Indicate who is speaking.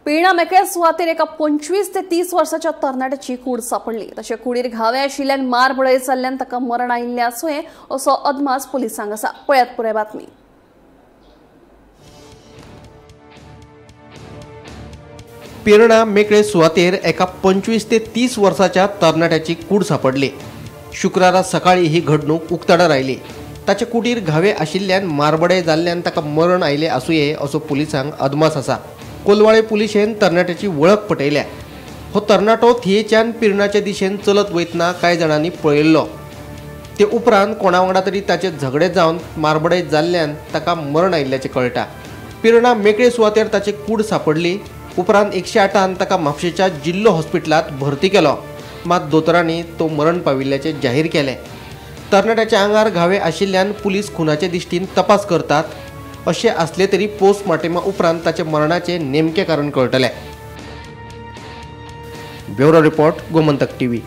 Speaker 1: पिर्णा मेकळ्या सुवातेर एका 25 ते 30 वर्साच्या तरणाट्याची कूड सापडली. तशें कुडीर घावे आशिल्ल्यान मार बडय जाल्ल्यान ताका मरण आयिल्लें आसुये असो अदमास पुलिसांक आसा. पळयात पुराय बातमी.
Speaker 2: पिर्णा मेकळे सुवातेर एका 25 ते 30 वर्साच्या तरणाट्याची कूड सापडली. शुक्रारा सकाळी ही घडणूक उक्ताडार आयली. ताचे कुडीर घावे आशिल्ल्यान मारबडे जाल्ल्यान ताका मरण आयिल्लें आसुये असो पुलिसांक अदमास आसा. कोलवाळे पुलिशेन तरणाट्याची वळख पटयल्या. हो तरणाटो थियेच्यान पिर्णाचे दिशेन चलत वयतना कांय जाणांनी पळयल्लो. ते उपरांत कोणा वांगडा तरी ताचे झगडे जावन मारबडे जाल्ल्यान ताका मरण आयिल्ल्याचें कळटा. पिर्णा मेकळे सुवातेर ताची कूड सापडली. उपरांत 108 ताका म्हापशेच्या जिल्लो हॉस्पिटलांत भरती केलो. मात दोतोरांनी तो मरण पाविल्ल्याचें जाहीर केलें. तरणाट्याच्या आंगार घावे आशिल्ल्यान पुलीस खुनाचे दिश्टीन तपास करतात. अशें आसले तरी पोस्टमार्टमा उपरांत ताच्या मरणाचें नेमकें कारण कळटलें. Bureau report, Gomantak TV.